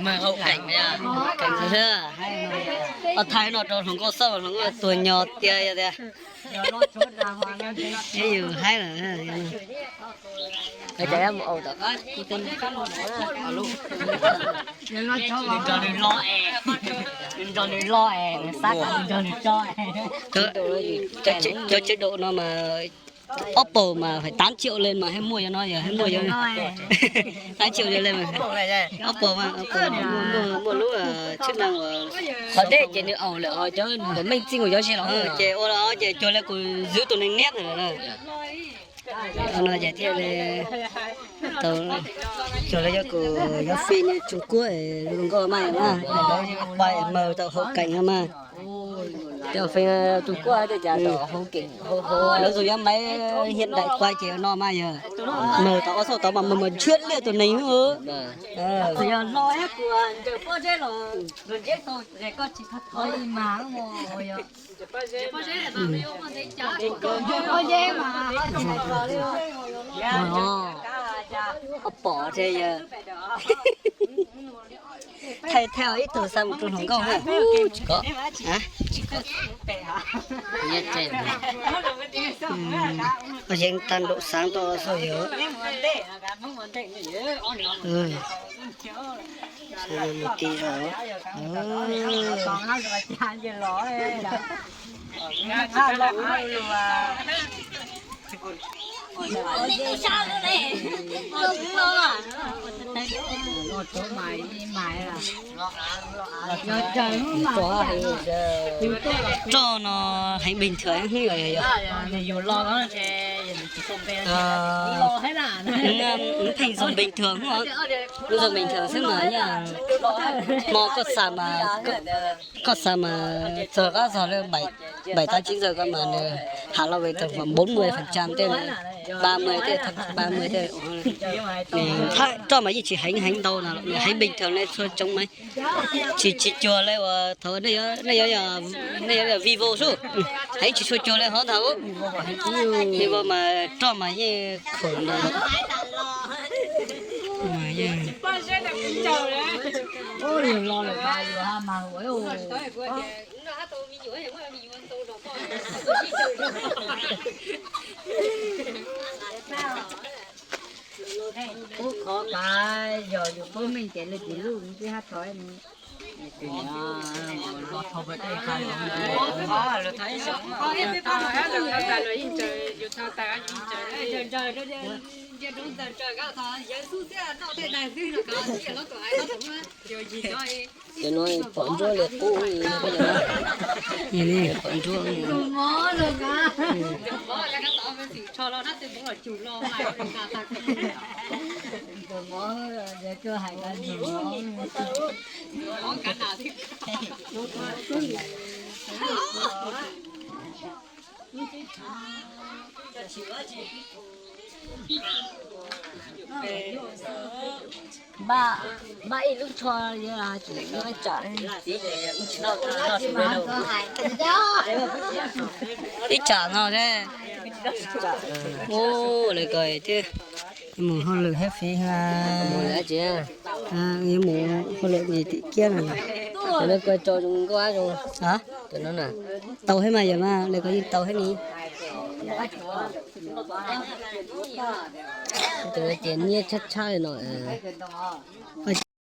Mas hau keem, keem xwb. Os, thaij no rau hluas nkauj xwb, hluas nkauj tuag nyos tiag yog tias. Yus haib lawm. Nws nrog nws lo es, nws nrog nws lo es, nws xav kom nws nrog nws tso. Cov, cov tsev daum no mas ob paus mas phải tám triệu lên mà hay mua cho nó giờ hay mua cho tám triệu giờ lên mà. Ob paus mas, ob paus muaj, muaj lub chức năng uas qhov deb ces nws aum lawm, ho cov meej txij mus cov si los ces ua los ces cuag li kuv zwv tus neeg niab ntawd lawm. No ces thiaj li tau cuag li yog kuv, yog Fij nyob Trung Quốc, zoo nkauj mas yog mas, lawv quay mas tau hau keem no mas. Cov Fij Trung Quốc tej cas tau hau keem, lawv tus yuav maiv hiab daim quay ces no mas yog mas tau ob xauj tau mas mas ntshiab liaj tus neeg. Yog lo kuv ncaws pob zeb los ncaws tau, koj tsis thov ib mas. Ob pom thiab yog. Thaij thaij ib tug xa mus rau hluas nkauj na. Tsis kov. Yeej tag nraum xaav tuaj xwb yog. Mus ti zog. Roj no heev bình thường yog. Pheej zoo bình thường, zoo bình thường xwb mas. Hmo koj xa mas, koj xa mas txog qab txog li bảy tám chín giờ koj mas nws hạ lo về tầm khoảng bốn mươi phần trăm tej, ba mươi tej, ba mươi tej. Roj mas yeej tsis heev heev ntau no, heev bình thường li txhua coob mas. Tsis, tsis cuag li uas thaum nej yuav, nej yuav yog Vivo xwb, heev tsis tshua cuag li hov ntag. Vivo mas roj mas yeej khoom ntag. Pub qhov kav yog yus pub meej ces lwm tus luj twb hab thov. Cov no pom ntsuab li qub, pom ntsuab. Npaj ib lub tsho, ib tsam no thiab. Ua li ko thiab, mus hauj lwm thiab fiv, yuav mus hauj lwm tim kiab no. Cov no koj tso zoo nkauj zoo. Tau thiab mas, yog mas li ko yeej tau thiab ni. Tus no ces niab tshab tshab li no.